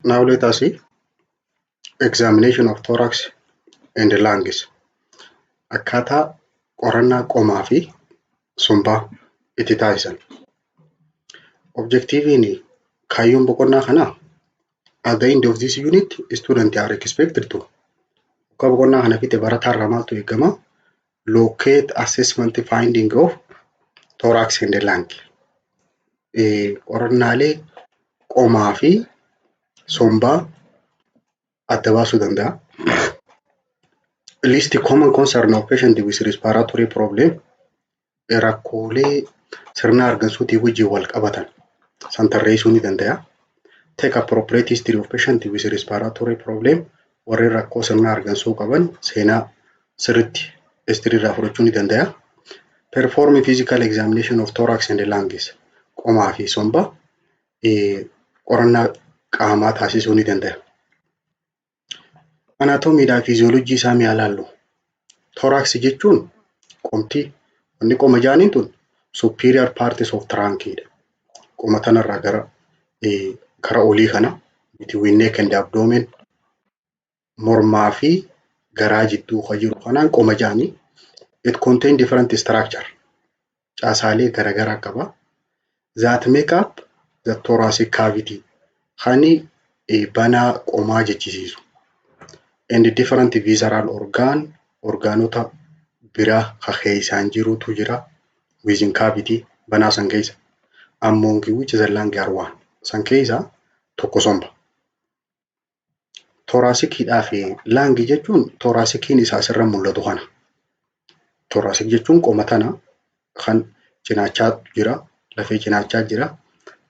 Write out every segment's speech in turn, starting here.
Now let us see examination of thorax and lungs. Akkaataa qorannaa qomaa fi sombaa itti taasisan. Objectiviin, kaayyoon boqonnaa kanaa, at the end of this unit student are expected to, akka boqonnaa kana fixe barataa irraa maaltu eegama? Locate assessment finding of thorax and lung. Qorannaalee qomaa fi sombaa adda baasuu danda'a. List common concern of patient with respiratory problem, rakkoolee sirna hargansuutii wajjin wal qabatan san tarreessuu ni danda'a. Take appropriate history of patient with respiratory problem, warreen rakkoo sirna hargansuu qaban seenaa sirriitti history irraa fudhachuu ni danda'a. Perform physical examination of thorax and lungs, qomaa fi somba qorannaa qaamaa taasisuu ni danda'a. Anatomiidhaa fi fiiziyoolojii isaa mee ilaallu. Thorax jechuun qomti, wanni qoma jaaniin tun superior parts of trunk dha. Qoma tanarraa gara olii kana, between neck and abdomen, mormaa fi garaa jidduu kan jiru kanaan qoma jaanii. It contain different structure. Caasaalee garaagaraa qaba. That make up the thoracic cavity. Kan banaa qomaa jechisiisu. And different visceral organ, orgaanota biraa kan keessaan jirutu jira. Within cavity, banaa san keessa. Among which the lung are one. San keessa tokko somba. Thoraciciidhaa fi lung jechuun thoraciciin isaa asirra mul'atu kana. Thoracic jechuun qoma tana kan cinaachaa jira, lafee cinaachaa jira.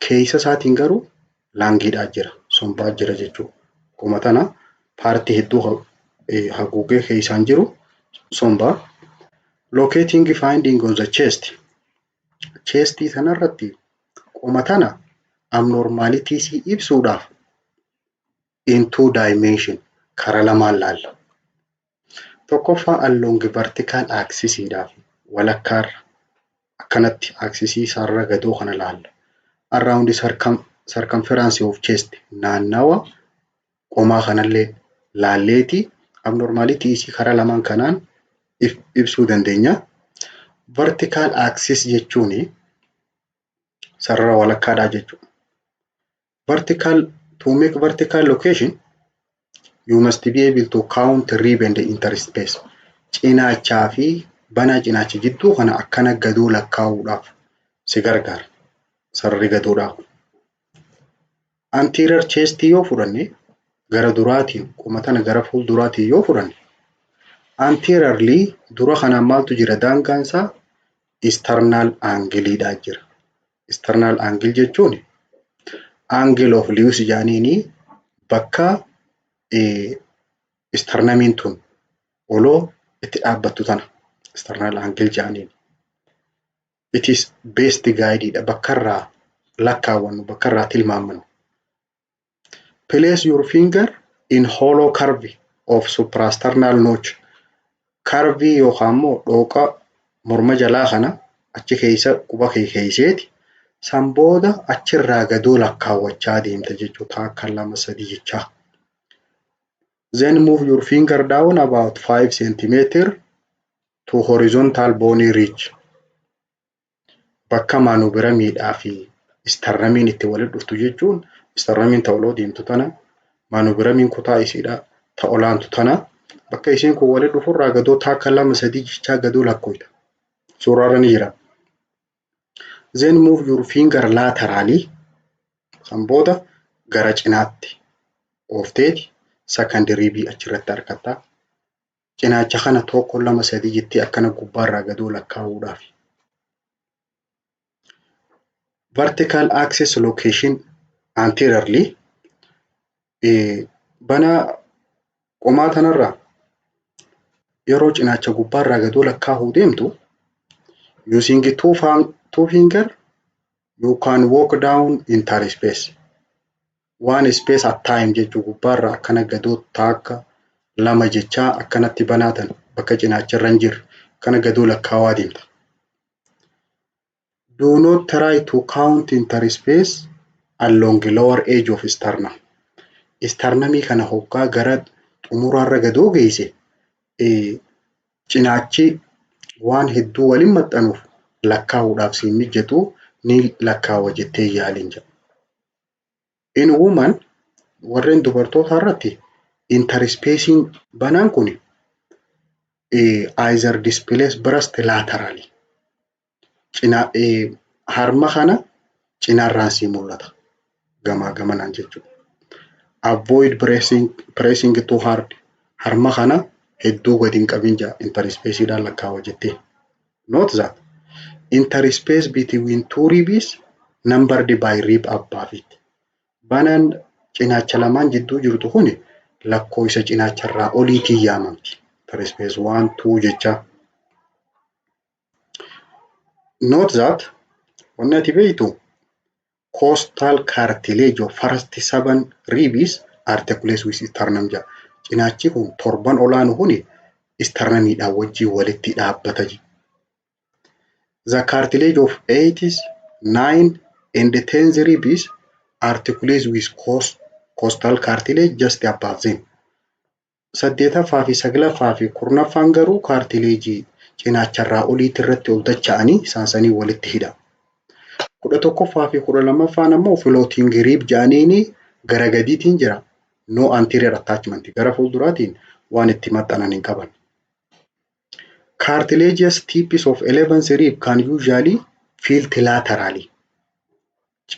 Keessa isaatiin garuu lungiidhaa jira, sombaa jira jechuudha. Qoma tana partii hedduu haguugee keessaan jiru sombaa. Locating finding on the chest. Chestii sanarratti qoma tana abnormality ibsuudhaaf in two dimension, karaa lamaan laalla. Tokkoffaa, along vertical axisiidhaaf walakkaarra akkanatti axisii isaarra gadoo kana laalla. Around circumference of chest, naannawa qomaa kanallee laalleeti abnormality isii karaa lamaan kanaan ibsuu dandeenya. Vertical axis jechuun sarara walakkaadhaa jechuudha. Vertical, to make vertical location, you must be able to count rib and interspace. Cinaachaa fi banaa cinaacha jidduu kana akkana gadoo lakkaa'uudhaaf si gargaara. Sararri gadoodhaa kun. Anterior chest yoo fudhanne, gara duraatiin, qoma tana gara fuulduraatiin yoo fudhanne, anteriorly dura kanaan maaltu jira? Daangaan isaa sternal angleidhaa jira. Sternal angle jechuun angle of Louis jedhaniini, bakka sternumiin tun oloo itti dhaabbattu tana sternal angle jedhaniin. It is best guide dha, bakka irraa lakkaawwannu, bakka irraa tilmaammannu. Place your finger in hollow curve of suprasternal notch. Curve yookaan immoo dhooqa morma jalaa kana achi keessa quba kee keesseeti san booda achirraa gadoo lakkaawwachaa deemta jechuudha. Takka, lama, sadii jechaa. Then move your finger down about 5 centimeter to horizontal bony ridge. Bakka manubriumiidhaa fi sternumiin itti walitti dhuftu jechuun sternumiin ta oloo deemtu tana, manubriumiin kutaa isiidha ta olaantu tana, bakka isiin kun walitti dhufurraa gadoo takka, lama, sadii jechaa gadoo lakkoofta. Suuraarra ni jira. Then move your finger laterally, san booda gara cinaatti oofteeti second ribii achirratti argatta. Cinaacha kana tokko, lama, sadii jettee akkana gubbaarraa gadoo lakkaa'uudhaaf. Vertical axis location anteriorly, banaa qomaa tanarraa yeroo cinaacha gubbaarraa gadoo lakkaa'uu deemtu, using two finger you can walk down interspace one space at time jechuu, gubbaarraa akkana gadoo takka, lama jechaa akkanatti banaa tan bakka cinaacharra hin jirre akkana gadoo lakkaawaa deemta. Do not try to count interspace along lower edge of sternum. Sternumii kana hoggaa gara xumuraarra gadoo geesse, cinaachi waan hedduu waliin maxxanuuf lakkaa'uudhaaf siin mijatu, ni lakkaawa jettee yaaliin jedha. In woman, warreen dubartoota irratti, interspaceiin banaan kun either displace breast laterally, cina harma kana cinaarraan sii mul'ata gamaa gamanaan jechuudha. Avoid pressing too hard, harma kana hedduu gadi hin qabin jaa interspaceiidhaan lakkaawa jettee. Note that interspace between two ribs numbered by rib above it. Banaan cinaacha lamaan jidduu jirtu kun lakkoofsa cinaacharraa oliitiin yaamamti. Interspace one, two jecha. Note that, wanni ati beektu, costal cartilage of first seven ribs articulates with sternum jedha. Cinaachi kun torban olaanu kuni sternumiidhaan wajjin walitti dhaabbata. The cartilage of eighth, nine and tenth ribs articulates with costal cartilage just above them. Saddeetaffaa fi saglaffaa fi 10ffaan garuu cartilageii cinaacharraa oliitti irratti ol dacha'anii isaan sanii walitti hidha. 11ffaa fi 12ffaan ammoo floating rib jedhaniini gara gadiitiin jira. No anterior attachment, gara fuulduraatiin waan itti maxxanan hin qaban. Cartilaginous tips of 11th rib can usually felt laterally.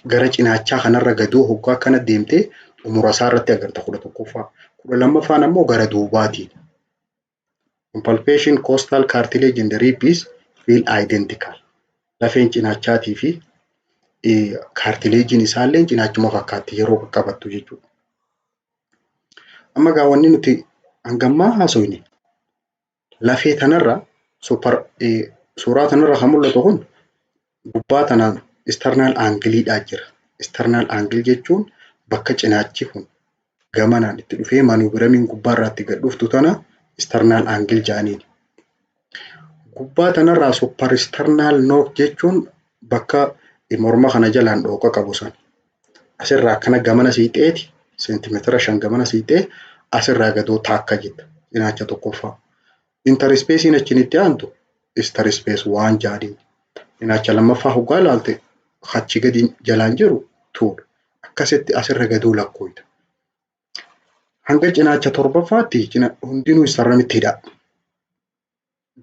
Gara cinaachaa kanarra gadoo hoggaa akkana deemtee xumura isaa irratti agarta 11ffaa. 12ffaan ammoo gara duubaatiin. Palpation, costal cartilage in the rib is feel identical. Lafeen cinaachaatii fi cartilageiin isaallee cinaachuma fakkaatti yeroo qaqqabattu jechuudha. Amma gaa wanni nuti hangammaa haasofne lafee tanarra, suuraa tanarra kan mul'atu kun, gubbaa tanaan sternal angleiidhaa jira. Sternal angle jechuun bakka cinaachi kun gamanaan itti dhufee manubriumiin gubbaarraa itti gad dhuftu tana sternal angle jedhaniin. Gubbaa tanarraa suprasternal notch jechuun bakka morma kana jalaan dhooqa qabu sana. Asirraa akkana gamana siixeeti seentimeetira 5 gamana siixee asirraa gadoo taakka jetta cinaacha tokkoffaa. Interspaceiin achiin itti aantu interspace one jedhaniin. Cinaacha lammaffaa hoggaa ilaalte achi gadi jalaan jiru twodha. Akkasitti asirra gadoo lakkooyta. Hanga cinaacha torbaffaatti hundinuu sternumitti hidha.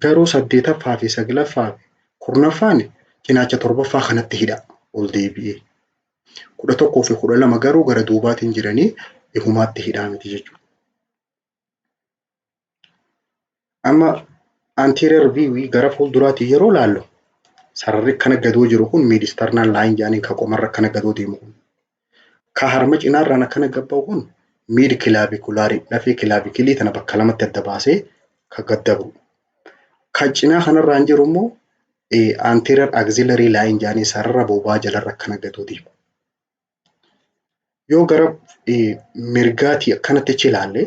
Garuu saddeetaffaa fi saglaffaa fi 10ffaan cinaacha torbaffaa kanatti hidha ol deebi'ee. 11 fi 12 garuu gara duubaatiin jiranii ifumaatti hidhaa miti jechuudha. Amma anterior view, gara fuulduraatiin yeroo laallu, sararri akkana gadoo jiru kun midsternal line jedhaniin, ka qomarra akkana gadoo deemu kun. Ka harma cinaarraan akkana gabba'u kun mid clavicularii, lafee clavicleii tana bakka lamatti adda baasee ka gad dabru. Kan cinaa kanarraan jiru immoo anterior axillary line jedhanii, sarara bobaa jalarra akkana gadoo deemu. Yoo gara mirgaatii akkanatti achi ilaalle,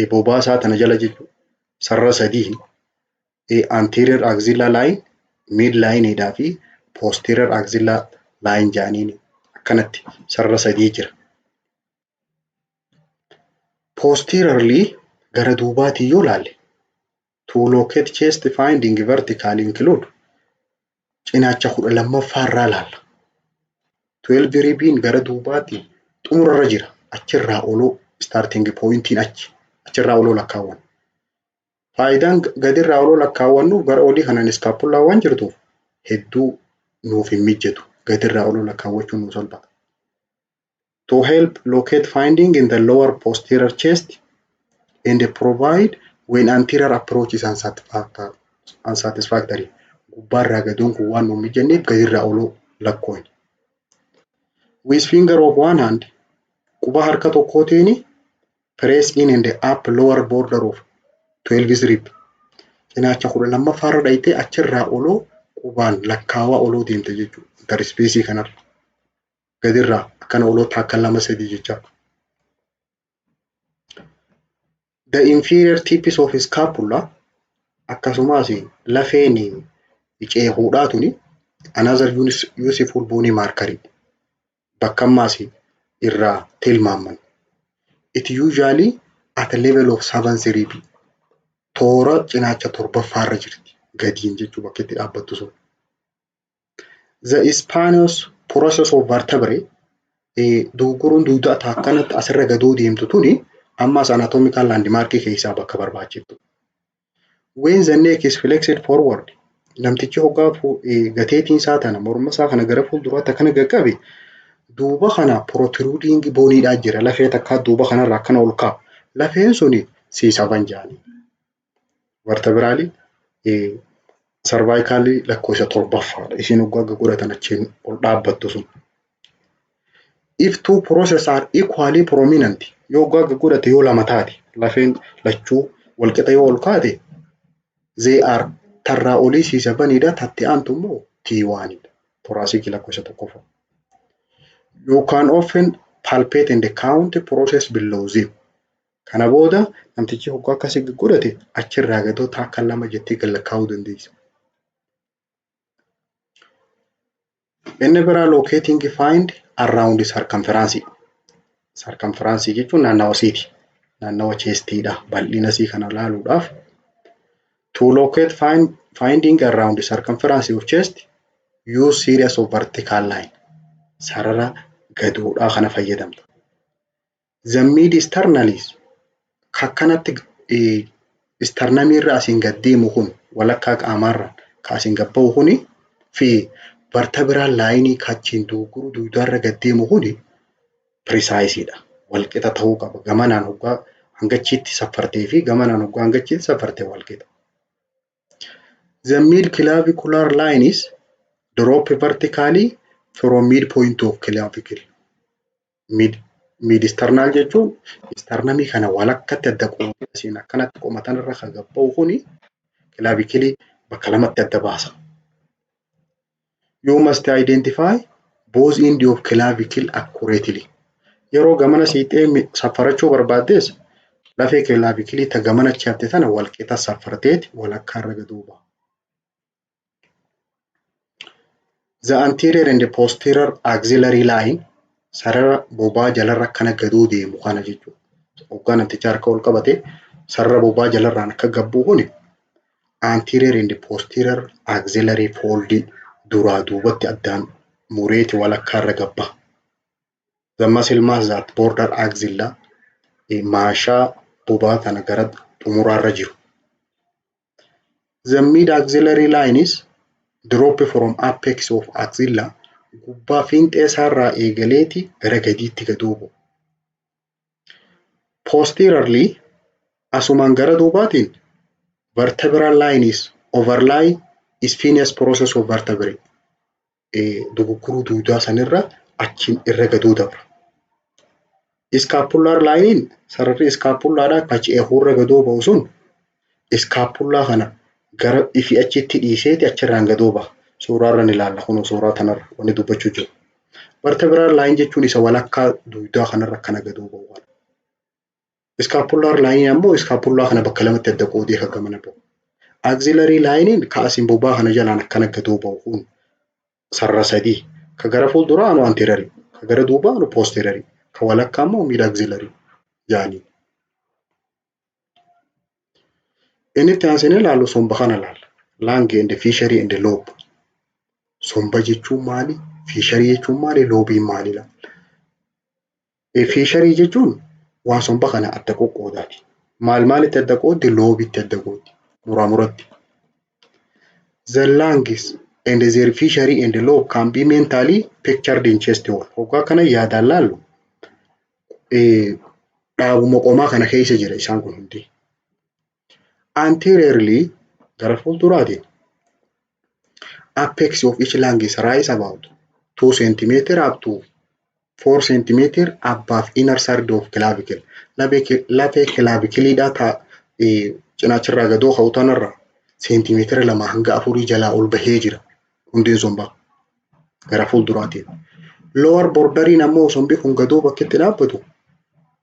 bobaa isaa tana jala jechuudha. Sarara sadii, anterior axilla line, mid lineidhaa fi posterior axilla line jedhaniin, akkanatti sarara sadii jira. Posteriorly, gara duubaatiin yoo ilaalle, to locate chest finding vertical include cinaacha 12ffaa irraa ilaalla. 12 ribiin gara duubaatiin xumurarra jira. Achirraa oloo starting pointiin achi. Achirraa oloo lakkaawwan. Faayidaan gadirraa oloo lakkaawwannu gara olii kanaan scapula waan jirtuuf hedduu nuuf hin mijatu. Gadirraa oloo lakkaawwachuun nu salphata. To help locate finding in the lower posterior chest and provide when anterior approach is unsatisfactory. Gubbaarraa gadoon kun waan nuuf mijanneef gadirraa oloo lakkoofna. With finger of one hand, quba harka tokkootiin, press in and up lower border of 12 rib. Cinaacha 12ffaarra dhayitee achirraa oloo qubaan lakkaawaa oloo deemte jechuudha. Interspaceii kanarra. Gadirraa akkana oloo takka, lama, sadii jecha. The inferior tips of scapula, akkasumas lafeen ceehuudhaa tuni, another useful bony marker, bakka ammaas irraa tilmaamman. It usually at a level of seventh rib. Toora cinaacha torbaffaarra jirti. Gadiin jechuu bakka itti dhaabbattu sun. The spinous process of vertebrae, dogoggoruun dugdaa akkanatti asirra gadoo deemtu tuni ammas anatomical landmark keessaa bakka barbaachiftu. When the neck is flexed forward, namtichi hoggaa gateetiin isaa tana, morma isaa kana gara fuulduraatti akkana qaqqabe, duuba kana protruding boneiidhaa jira. Lafee takkaa duuba kanarra akkana ol ka'a. Lafeen suni C7 jedhanii. Vertebralii cervicalii lakkoofsa torbaffaadha. Isiin hoggaa godhatan achiin ol dhaabbattu sun. If two process are equally prominent, yoo hoggaa godhate yoo lama taate, lafeen lachuu walqixa yoo ol kaate, they are tarraa olii C7dha, tatti aantu immoo T1dha. Thoracicii lakkoofsa tokkoffaa. You can often palpate and count process below them. Kana booda namtichi hoggaa akkasii godhate achirraa gadoo takka, lama jettee gad lakkaa'uu dandeessa. Inni biraa locating find around circumference. Circumference jechuun naannawa siiti. Naannawa chestiidha. Bal'ina sii kana laaluudhaaf. To locate finding around circumference of chest, use series of vertical line. Sarara gadoodhaa kana fayyadamta. The mid sternalis, akkanatti sternumiirra asiin gad deemu kun, walakkaa qaamaarra ka asiin gad ba'u kuni fi vertebral lineii kachiin dogoggoruu dugdaarra gad deemu kuni preciseiidha. Walqixa ta'uu qaba. Gamanaan hoggaa hangachiitti saffartee fi gamanaan hoggaa hangachiitti saffartee walqixa. The mid clavicular line is drop vertically from midpoint of clavicle. Mid sternal jechuun sternumii kana walakkatti adda qoodee asiin akkanatti qomatan irra kan gad ba'u kuni clavicleii bakka lamatti adda baasa. You must identify both end of clavicle accurately. Yeroo gamana siixee saffarachuu barbaaddes lafee clavicleii ta gamana achi hafte tana wal qixa saffarteeti walakkaa irra gad ba'a. The anterior and the posterior axillary line, sarara bobaa jalarra akkana gadoo deemu kana jechuudha. Hoggaa namtichi harka ol qabate sarara bobaa jalarraan akka gabbuu kuni anterior and posterior axillary fold duraa duubatti addaan mureeti walakkaa irra gabba. The muscle mass that border axilla, maashaa bobaa kana gara xumuraarra jiru. The mid axillary line is drop from apex of axilla, gubbaa fiinxee isaarraa eegaleeti gara gadiitti gadoo bu'u. Posteriorly, asumaan gara duubaatiin, vertebral line is overlie spinous process of vertebrae. Dogoggoruu duudaa sanirra achiin irra gadoo dabra. Scapular line, sararri scapulaadhaa ka ceekuurra gadoo ba'u sun, scapula kana gara ifi achitti dhiiseeti achirraan gadoo ba'a. Suuraarra ni ilaalla, kunoo suuraa tanarra wanni dubbachuu jiru. Vertebral line jechuun isa walakkaa duudaa kanarra akkana gadoo ba'u kana. Scapular line ammoo scapula kana bakka lamatti adda qoodee kan gamana ba'u. Axillary line ka asiin bobaa kana jalaan akkana gadoo ba'u kun sarara sadii. Ka gara fuulduraa anu anteriorii, ka gara duubaa anu posteriorii, ka walakkaa immoo mid axillary jaanii. Inni itti aansinee ilaallu somba kana ilaalla. Lung and fissure and lobe. Somba jechuun maali? Fissureii jechuun maali? Lobeiin maali? Fissureii jechuun waan somba kana adda qoqqoodaati. Maal maalitti adda qooddi? Lobeitti adda qooddi. Muraa muratti. The lungs and their fissure and lobe can be mentally pictured in chest wall. Hoggaa kana yaadaan laallu dhaabuma qomaa kana keessa jira isaan kun hundi. Anteriorly, gara fuulduraatiin, apex of each lung is rise about 2 centimeter up to 4 centimeter above inner third of clavicle. Lafee clavicleidhaa ta cinaachirraa gadoo ka'u tanarra seentimeetira 2 hanga 4 jalaa ol bahee jira hundeen sombaa gara fuulduraatiin. Lower borderiin ammoo sombi kun gadoo bakki itti dhaabbatu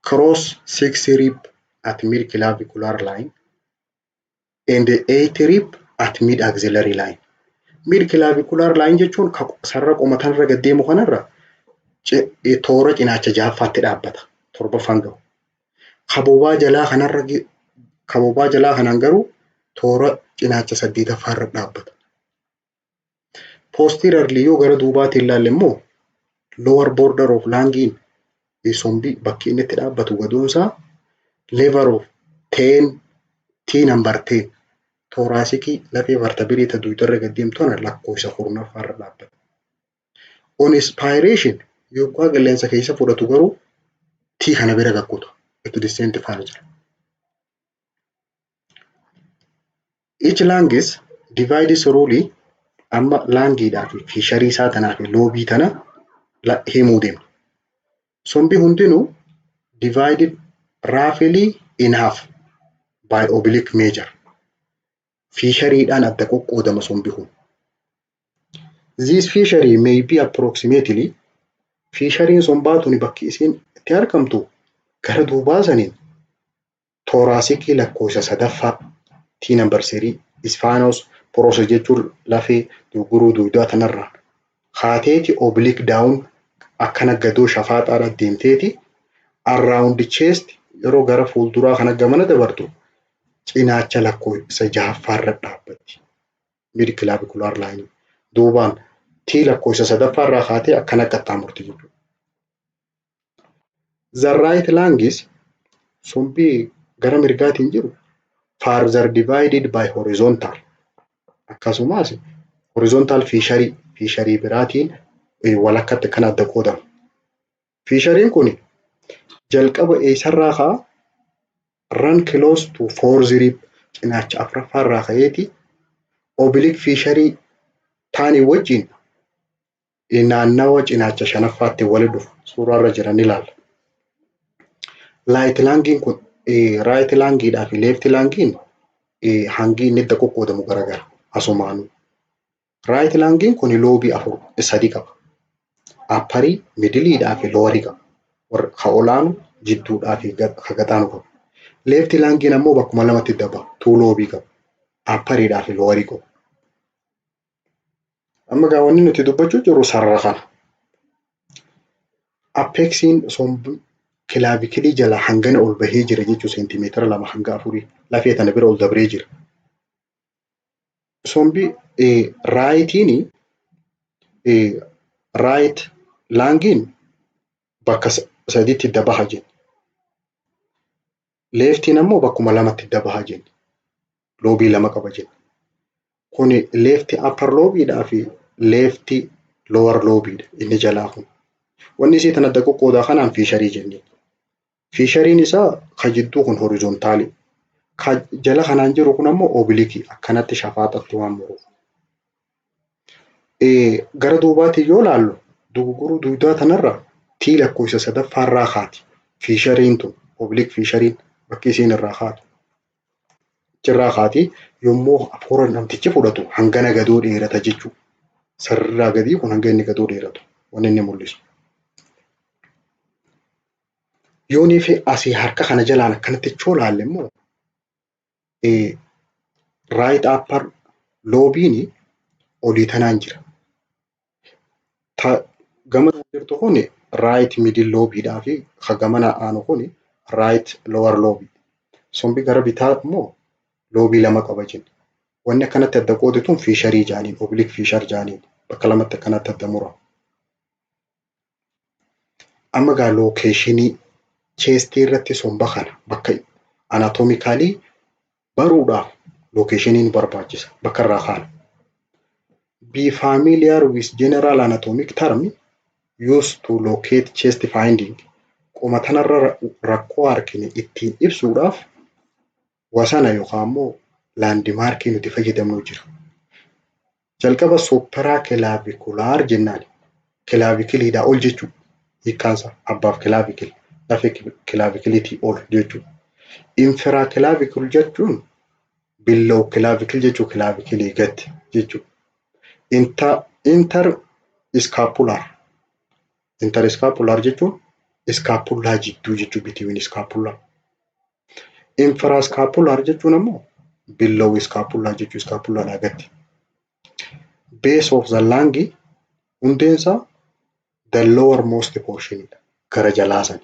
cross six rib at mid clavicular line and eight rib at mid axillary line. Mid clavicular line jechuun sarara qomatanirra gad deemu kanarra toora cinaacha jahaffaatti dhaabbata. Torbaffaan gahu. Kabobaa jalaa kanarra, kabobaa jalaa kanaan garuu toora cinaacha saddeetaffaa irra dhaabbata. Posteriorly yoo gara duubaatiin ilaalle immoo, lower border of lungiin, sombi bakki inni itti dhaabbatu gadoonsaa level of 10, T number 10, thoracicii lafee vertebrae ta duudarra gad deemtu tana lakkoofsa 10ffaa irra dhaabbata. On inspiration, yoggaa qilleensa keessa fudhatu garuu, T kana bira gakkuta. Itti descent faana jira. Each lung is divided thoroughly. Amma lungiidhaa fi fissureii isaa tanaa fi lobeii tana himuu deemna. Sombi hundinuu divided roughly in half by oblique major. Fissureiidhaan adda qoqqoodama sombi kun. This fissure may be approximately, fissureiin sombaa tuni bakki isiin itti argamtu gara duubaa saniin thoracicii lakkoofsa sadaffaa, T number 3, spinous process jechuun lafee gurguruu duudaa tanarraa kaateeti oblique down akkana gadoo shafaaxaadha deemteeti around chest yeroo gara fuulduraa kana gamana dabartu cinaacha lakkoofsa jahaffaarra dhaabbatti. Mid clavicular line duubaan T lakkoofsa sadaffaarraa kaatee akkana qaxxaamurti jechuudha. The right lung is, sombii gara mirgaatiin jiru, further divided by horizontal, akkasumas horizontal fissureii biraatiin walakkatti kan adda qoodamu. Fissureiin kun jalqaba eessarraa ka'a? Run close to fourth rib, cinaacha afuraffaarraa ka'eeti oblique fissureii taanii wajjin naannawa cinaacha shanaffaatti wali dhufu suuraarra jiran ilaalla. Right lungiin kun, right lungiidhaa fi left lungiin hangi inni itti qoqqoodamu garagara asumaanuu. Right lungiin kun lobeii afur sadi qaba. Upperii, middleiidhaa fi lowerii qaba. Ka olaanu, jidduudhaa fi ka gadaanu qaba. Left lungiin ammoo bakkuma lamatti daba. Two lobeii qaba. Upperiidhaa fi lowerii qaba. Amma gaa wanni nuti dubbachuu jirru sarara kana. Apexiin sombi clavicleii jala hangana ol bahee jira jechuun seentimeetira 2 hanga 4 lafee tana bira ol dabree jira. Sombi rightiin, right lungiin bakka sadiitti dabaha jenna. Leftiin ammoo bakkuma lamatti dabaha jenna. Lobeii lama qaba jenna. Kuni left upper lobeiidhaa fi left lower lobeiidha inni jalaa kun. Wanni isii tana adda qoqqoodaa kanaan fissureii jennee. Fissureiin isaa ka jidduu kun horizontalii. Ka jala kanaan jiru kun ammoo obliqueii, akkanatti shafaaxatti waan muruuf. Gara duubaatiin yoo laallu, dugugguruu duudaa tanarra T lakkoofsa sadaffaarraa kaati. Fissureiin tun, oblique fissureiin, bakki isiin irraa kaatu. Achirraa kaati yommuu hafuura namtichi fudhatu hangana gadoo dheerata jechuudha. Sararraa gadii kun hanga inni gadoo dheeratu wanni inni mul'isu. Yoonii fi asii harka kana jalaan akkanatti choo laalle immoo, right upper lobeiin olii tanaan jira. Ta gama jirtu kun right middle lobeiidhaa fi ka gamana aanu kun right lower lobeii. Sombi gara bitaa immoo lobeii lama qaba jenna. Wanni akkanatti adda qoode tun fissureii jaaniin, oblique fissure jaaniin, bakka lamatti akkanatti adda murama. Amma gaa locationii chestii irratti somba kana bakka anatomicalii baruudhaaf locationii nu barbaachisa, bakka irraa kaana. Be familiar with general anatomic term used to locate chest finding. Qoma tanarra rakkoo argine ittiin ibsuudhaaf wasana yookaan immoo landmarkii nuti fayyadamnu jira. Jalqaba supraclavicular jennaan. Clavicleiidhaa ol jechuudha. Hiikkaansaa above clavicle, lafee clavicleiitii ol jechuudha. Infraclavicle jechuun below clavicle jechuu, clavicleii gadi jechuudha. Interscapular, interscapular jechuun scapula jidduu jechuu, between scapula. Infrascapular jechuun ammoo below scapula jechuu, scapulaadhaa gadi. Base of the lung, hundeensaa the lower most portion, gara jalaa sani.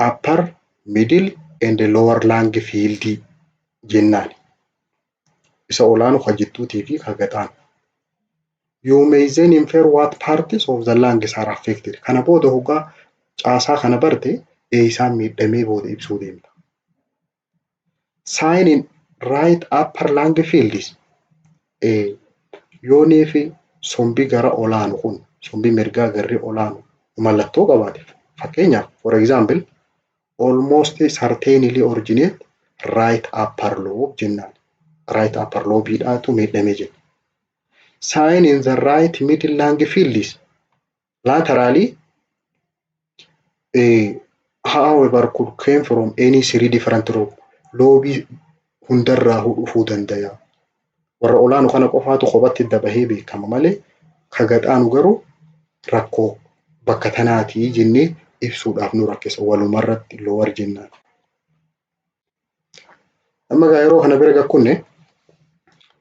Upper Middle and lower lung field jennaan. Isa olaanu ka jidduutii fi ka gaxaanu. You may then infer what parts of the lungs are affected. Kana booda hoggaa caasaa kana barte eessaan miidhamee booda ibsuu deemta. Sign in right upper lung fields, yoonii fi sombi gara olaanu kun, sombi mirgaa garri olaanu mallattoo qabaate, fakkeenyaaf, for example, almost certainly originate right upper lobe jennaan. Right upper lobeidhaatu miidhamee jira. Sign in the right middle lung fields laterally, however, could came from any three different lobe. Lobeii hundarraa dhufuu danda'a. Warra olaanu kana qofaatu kophatti dabahee beekama malee ka gadhaanu garuu rakkoo bakka tanaatii jennee ibsuudhaaf nu rakkisa, walumarratti lower jennaan. Amma egaa yeroo kana bira gakkunne,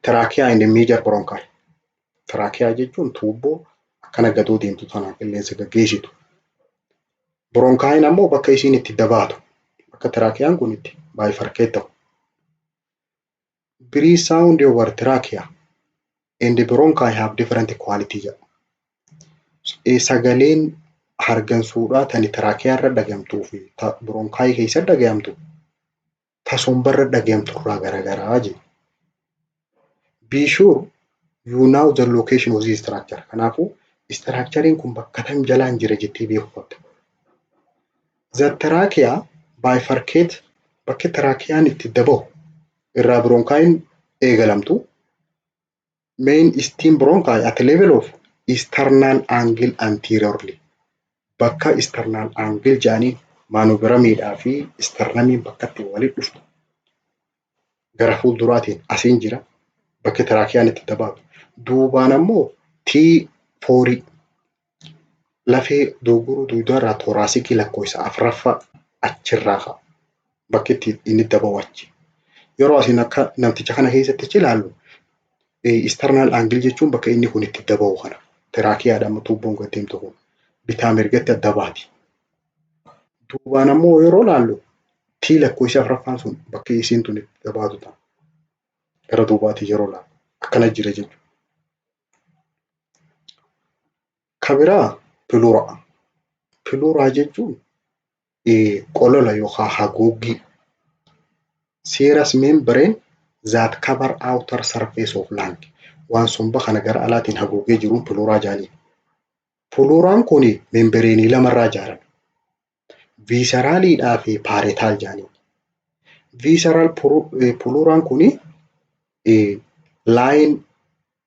trachea and major bronchi. Trachea jechuun tuubboo akkana gadoo deemtu tanaan qilleensa gaggeessitu. Bronchiin ammoo bakka isiin itti dabaatu, bakka tracheaan kun itti bifurcate ta'u. Breath sound over trachea and bronchi have different quality jedha. Sagaleen hargansuudhaa tani trachea irra dhagamtuu fi ta bronchi keessa dhagayamtu ta sombarra dhagayamtu irraa garagaraa jedha. Be sure you know the location of this structure. Kanaafuu structurein kun bakka tam jalaan jira jettee beekuu qabda. The trachea bifurcate, bakki tracheaan itti dabahu irraa bronchiin eegalamtu, main stem bronchi at level of sternal angle anteriorly, bakka sternal angle jedhanii manubriumiidhaa fi sternumiin bakka itti walitti dhuftu gara fuulduraatiin asiin jira bakki tracheaan itti dabaatu. Duubaan ammoo T4, lafee doogoruu duudaarraa thoracicii lakkoofsa afuraffaa achirraa ka'a. Bakki itti inni dabahu achi. Yeroo asiin akka namticha kana keessatti achi ilaallu, sternal angle jechuun bakka inni kun itti dabahu kana. Tracheadha amma tuubboon gad deemtu kun. Bitaa mirgatti adda baati. Duubaan ammoo yeroo ilaallu, T lakkoofsi afuraffaan sun bakka isiin tun itti dabaatu ta'a. Gara duubaatiin yeroo ilaallu akkana jira jechuudha. Ka biraa pleura. Pleura jechuun qolola yookaan haguuggii. Serous membrane that cover outer surface of lung. Waan somba kana gara alaatiin haguugee jiruun pleura jedhaniin. Pleuraan kun membraneii lamarraa ijaarame. Visceraliidhaa fi parietal jedhaniin. Visceral pleuraan kun line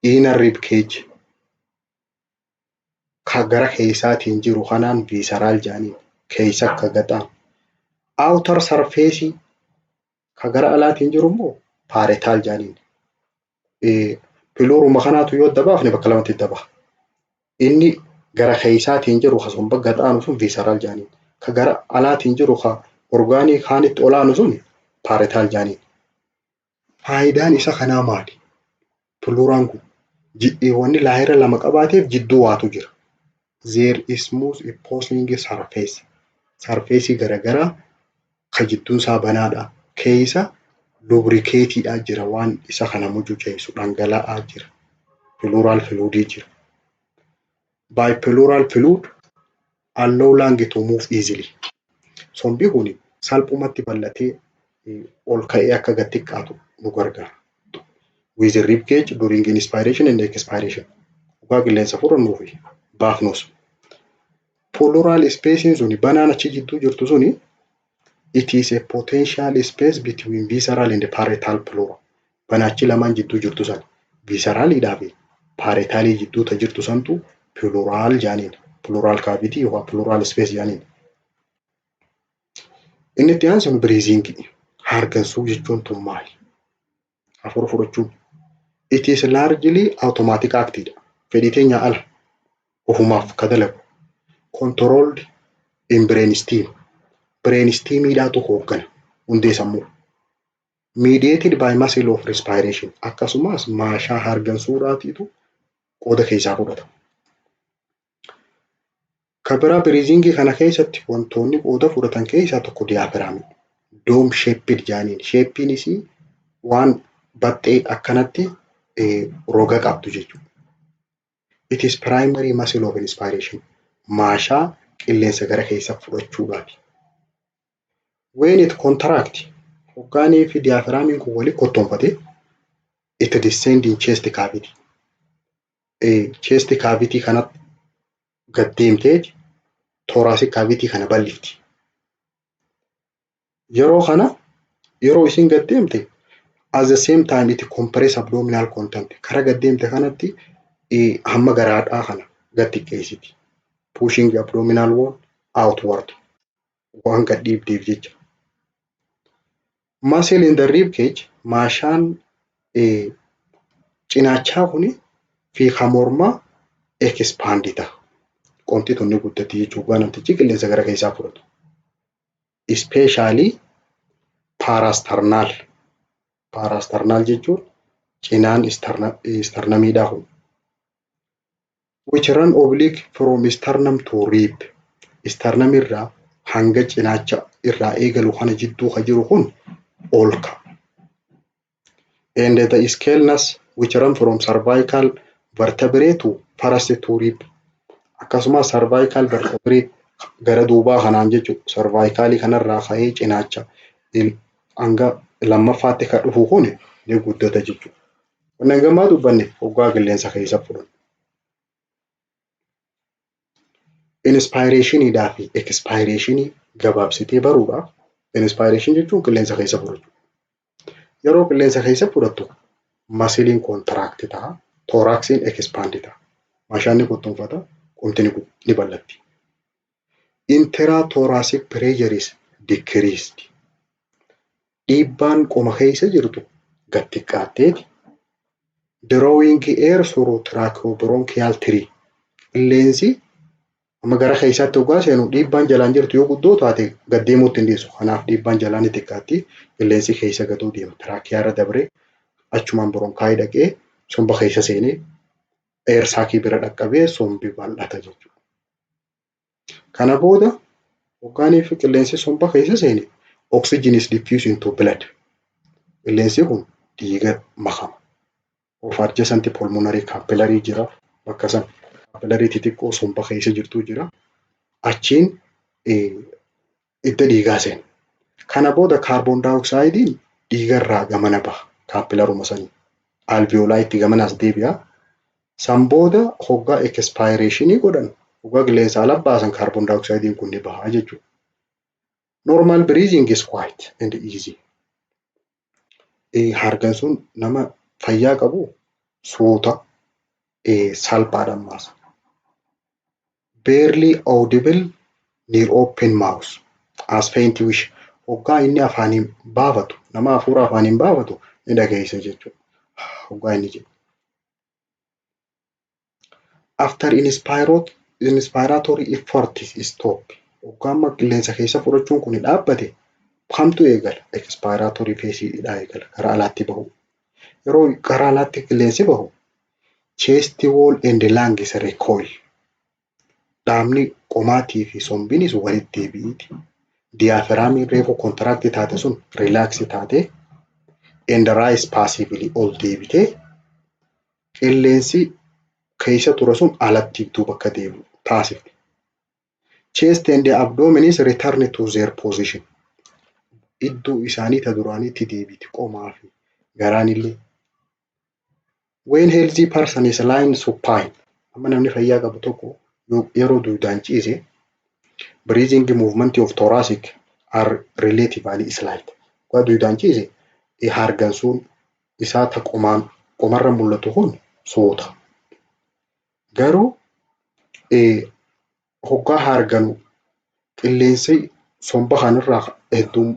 inner rib cage ka gara keessaatiin jiru kanaan visceral jedhaniin, keessa akka gaxaan. Outer surface ka gara alaatiin jiru immoo parietal jedhaniin. Pleuruma kanaatu yoo adda baafne bakka lamatti adda baha. Inni gara keessaatiin jiru ka somba gaxaanu sun visceral jedhaniin. Ka gara alaatiin jiru ka organii kaanitti olaanu sun parietal jedhaniin. Faayidaan isa kanaa maali? Pleuraan kun wanni layera lama qabaateef jidduu waatu jira. There is smooth opposing surface. Surfaceii garagaraa ka jidduun isaa banaadha. Keessa lubricateiidhaa jira, waan isa kana mucuceessu dhangala'aa jira. Pleural fluidii jira. By pleural fluid allow lung to move easily. Sombi kun salphumatti bal'atee ol ka'ee akka gad xiqqaatu nu gargaara. With the rib cage during inspiration and expiration. Dhugaa qilleensa fudhannuu fi baafnus. Pleural space suni, banaan achi jidduu jirtu suni, it is a potential space between visceral and parietal pleura. Banaachi lamaan jidduu jirtu sana, visceraliidhaa fi parietalii jidduu ta jirtu santu pleural jedhaniin. Pleural cavity yookaan pleural space jedhaniin. Inni itti aansinu breathingii. Hargansuu jechuun tun maali? Hafuura fudhachuun. It is largely automatic act dha. Fedhii teenya ala ofumaaf ka dalagu. Controlled in brain stem. Brain stemiidhaatu hooggana hundee sammuu. Mediated by muscle of respiration. Akkasumas maashaa hargansuudhaatiitu qooda keessaa fudhata. Kan biraa breathingii kana keessatti wantoonni qooda fudhatan keessaa tokko diaphragmii. Dome shaped jaaniin. Shapeiin isii waan baxxee akkanatti roga qabdu jechuudha. It is primary muscle of inspiration. Maashaa qilleensa gara keessa fudhachuudhaafi. When it contract, hoggaanii fi diaphragmiin kun walitti kottoonfate, it descend in chest cavity. Chest cavity kanatti gad deemtee thoracic cavity kana bal'ifti. Yeroo kana, yeroo isin gad deemte, at the same time it compress abdominal content. Kara gad deemte kanatti hamma garaadhaa kana gad xiqqeessiti. Pushing abdominal wall outward waan gad dhiibdeef jecha. Muscle in the rib cage, maashaan cinaachaa kuni fi kan mormaa expand ta'a. Qomti tun ni guddatti jechuudha namtichi qilleensa gara keessaa fudhatu. Especially parasternal. Parasternal jechuun cinaan sternumiidhaa kun. Which run oblique from sternum to rib. Sternum irraa hanga cinaacha irraa eegalu kana jidduu ka jiru kun ol ka'a. And the scalenus, which run from cervical vertebrae to first two rib. Akkasumas cervical vertebrae gara duubaa kanaan jechuudha. Cervicalii kanarraa ka'ee cinaacha hanga lammaffaatti kan dhufu kun ni guddata jechuudha. Wanni hangammaa dubbanne hoggaa qilleensa keessa fudhannu. Inspirationiidhaa fi expirationii gabaabsitee baruudhaaf, inspiration jechuun qilleensa keessa fudhachuu. Yeroo qilleensa keessa fudhattu muscleiin contract ta'a. Thoraxiin expand ta'a. Maashaan ni kottoonfata, qomti ni bal'atti. Intrathoracic pressure is decreased. Dhiibbaan qoma keessa jirtu gad xiqqaatteeti. Drawing air through tracheobronchial tree. Qilleensi amma gara keessaatti hoggaa seenu dhiibbaan jalaan jirtu yoo guddoo taate gad deemuutti hin dhiisu. Kanaaf dhiibbaan jalaa ni xiqqaatti. Qilleensi keessa gaduu deema. Trachea irra dabree achumaan bronchi dhaqee somba keessa seenee air sacii bira dhaqqabee sombi bal'ata jechuudha. Kana booda hoggaanii fi qilleensi somba keessa seene, oxygen is diffused into blood. Qilleensi kun dhiiga makama. Of adjacent pulmonary capillary jira bakka san, capillary xixiqqoo somba keessa jirtu jira. Achiin hidda dhiigaa seena. Kana booda carbon dioxideiin dhiigarraa gamana baha capillaruma sanii. Alveolitti gamanas deebi'a. San booda hoggaa expirationii godhan, hoggaa qilleensa ala baasan, carbon dioxideiin kun ni baha jechuudha. Normal breathing is quiet and easy. Hargansuun nama fayyaa qabu suuta, salphaadha ammaas. Barely audible near open mouth as faint whistle. Hoggaa inni afaaniin baafatu, nama hafuura afaaniin baafatu ni dhageessa jechuudha. Hoggaa inni jedhu. After inspiratory effort is stop. Hoggaa amma qilleensa keessa fudhachuun kun dhaabbate, kamtu eegala? Expiratory phase dha eegala, karaa alaatti bahu. Yeroo karaa alaatti qilleensi bahu, chest wall and lungs recoil. Dhaabni qomaatii fi sombinis walitti deebi'iiti. Diaphragmiin reefu contract taate sun relax taate and rise passively, ol deebitee qilleensi keessa ture sun alatti duuba akka deebi'u taasifti. Chest and abdomen is return to their position. Iddoo isaanii ta duraaniitti deebiti qomaa fi garaan illee. When healthy person is lying supine, amma namni fayyaa qabu tokko yeroo duudaan ciise, breathing movement of thoracic are relatively slight. Waa duudaan ciise hargansuun isaa ta qomaan qomarra mul'atu kun suuta. Garuu hoggaa harganu qilleensi somba kanarraa hedduun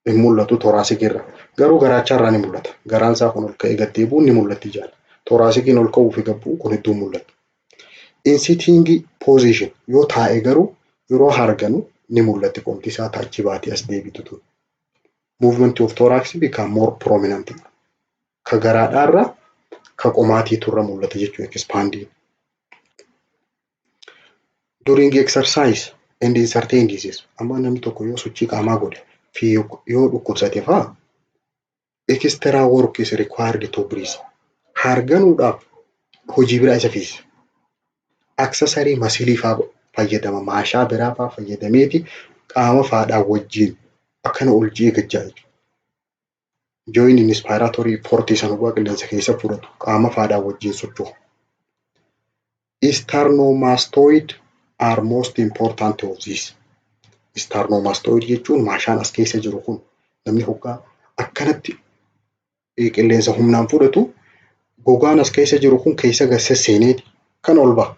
hin mul'atu thoracic irra. Garuu garaacharraa ni mul'ata. Garaan isaa kun ol ka'ee gad deebi'uun ni mul'atti ijaan. Thoraciciin ol ka'uu fi gad bu'uu kun hedduu mul'ata. In sitting position, yoo taa'e garuu, yeroo harganu ni mul'atti qomti isaa achi baatee as deebitu tun. Movement of thorax become more prominent. Ka garaadhaarra ka qomaatiitu irra mul'ata jechuudha expandiin. During exercise and in certain disease, amma namni tokko yoo sochii qaamaa godhe fi yoo dhukkubsate fa'aa, extra work is required to breathe. Harganuudhaaf hojii biraa isa feesisa. Accessory muscle fa'aa fayyadama, maashaa biraa fa'aa fayyadameeti qaama faadhaan wajjin akkana ol ji'ee gad ja'a jechuudha. Join inspiratory effort sana bu'aa qilleensa keessa fudhatu qaama faadhaan wajjin socho'u. Sternomastoid are most important of this. Sternomastoid jechuun maashaan as keessa jiru kun namni hoggaa akkanatti qilleensa humnaan fudhatu gogaan as keessa jiru kun keessa gad sesseeneeti kan ol ba'a.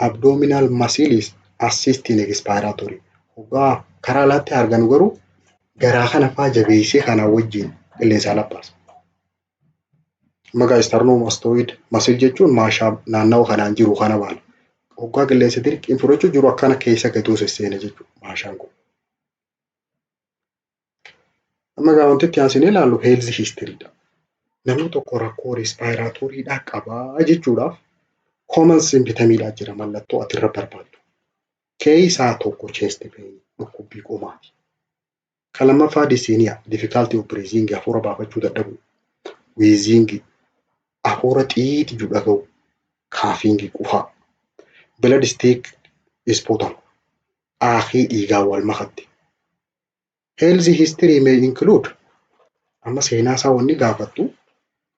Abdominal muscles assist in expiratory. Hoggaa karaa alaatti arganu garuu garaa kana faa jabeessee kanaa wajjin qilleensa ala baasa. Maqaa sternomastoid muscle jechuun maashaa naannawa kanaan jiru kana baana. Hoggaa qilleensa dirqiin fudhachuu jiru akkana keessa gaduu sesseena jechuudha maashaan kun. Amma egaa wanti itti aansinee ilaallu health history dha. Namni tokko rakkoo respiratorydhaa qabaa jechuudhaaf common symptomiidhaa jira, mallattoo ati irra barbaaddu. Keessaa tokko chest pain, dhukkubbii qomaati. Kan lammaffaa dyspnea, difficulty of breathing, hafuura baafachuu dadhabuu. Wheezing, hafuura xiixi jedhu dhaga'u. Coughing, qufaa. Blood stick sputum, aakii dhiigaa wal makatte. Health history may include, amma seenaa isaa wanni gaafattu,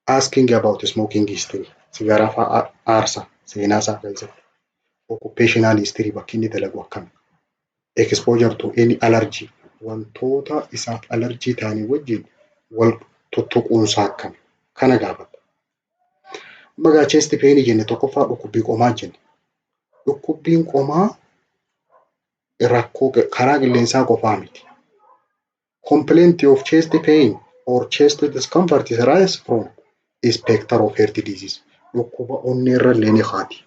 asking about smoking history, sigaaraa fa'aa aarsa seenaa isaa keessatti. Occupational history, bakki inni dalagu akkami. Exposure to any allergy, wantoota isaaf allergy ta'anii wajjin wal tuttuquunsaa akkami, kana gaafata. Amma egaa chest pain jenne, tokkoffaa dhukkubbii qomaa jenne. Dhukkubbiin qomaa rakkoo karaa qilleensaa qofaa miti. Complaint of chest pain or chest discomfort is arise from specter of heart disease. Dhukkuba onnee irra illee ni kaati.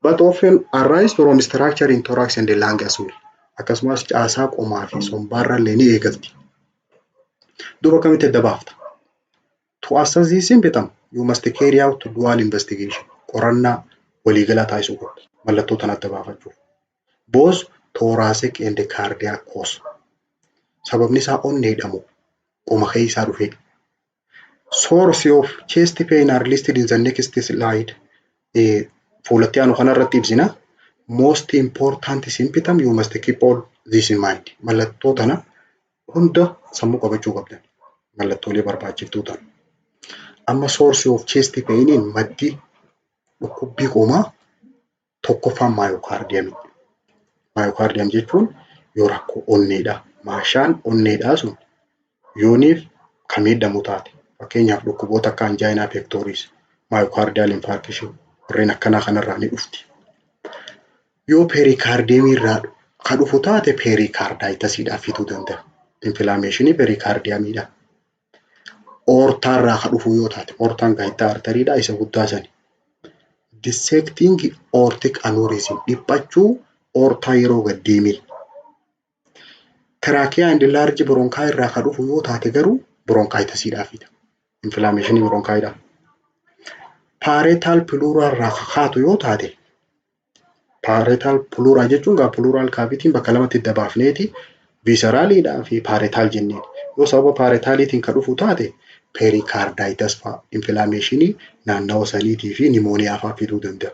But often arise from structure in thorax and the lung as well. Akkasumas caasaa qomaa fi sombaarra illee ni eegalti. Duuba akkamitti adda baafta? To assess this symptom, you must carry out dual investigation. Qorannaa waliigalaa taasisuu qabda. Mallattoo tana adda baafachuuf. Both thoracic and cardiac cause. Sababni isaa onneedha moo qoma keessaa dhufe? Source of chest pain are listed in the next slide. Fuulatti aanu kanarratti ibsina. Most important symptom, you must keep all this in mind. Mallattoo tana hunda sammuu qabachuu qabdan. Mallattoolee barbaachiftuu tana. Amma source of chest painiin, maddi dhukkubbii qomaa tokkoffaan myocardiumii. Myocardium jechuun yoo rakkoo onneedha. Maashaan onneedhaa sun yooniif kan miidhamu taate, fakkeenyaaf dhukkuboota akka angina pectoris, myocardial infarction, warreen akkanaa kanarraa ni dhufti. Yoo pericardiumii irraa kan dhufu taate pericarditisiidhaaf fiduu danda'a. Inflammationii pericardiumiidha. Aortaarraa kan dhufu yoo taate, aortaan gaayittaa arteriidha isa guddaa sani. Dissecting aortic aneurysm, dhiphachuu aortaa yeroo gad deeme. Trachea and large bronchi irraa kan dhufu yoo taate garuu bronchitisiidhaaf fida. Inflammationii bronchiidha. Parietal pleura irraa kan kaatu yoo taate, parietal pleura jechuun gaa pleural cavityn bakka lamatti adda baafneeti visceraliidhaa fi parietal jenneen. Yoo sababa parietaliitiin kan dhufu taate pericarditis fa'a, inflammationii naannawa saniitii fi pneumonia fa'a fiduu danda'a.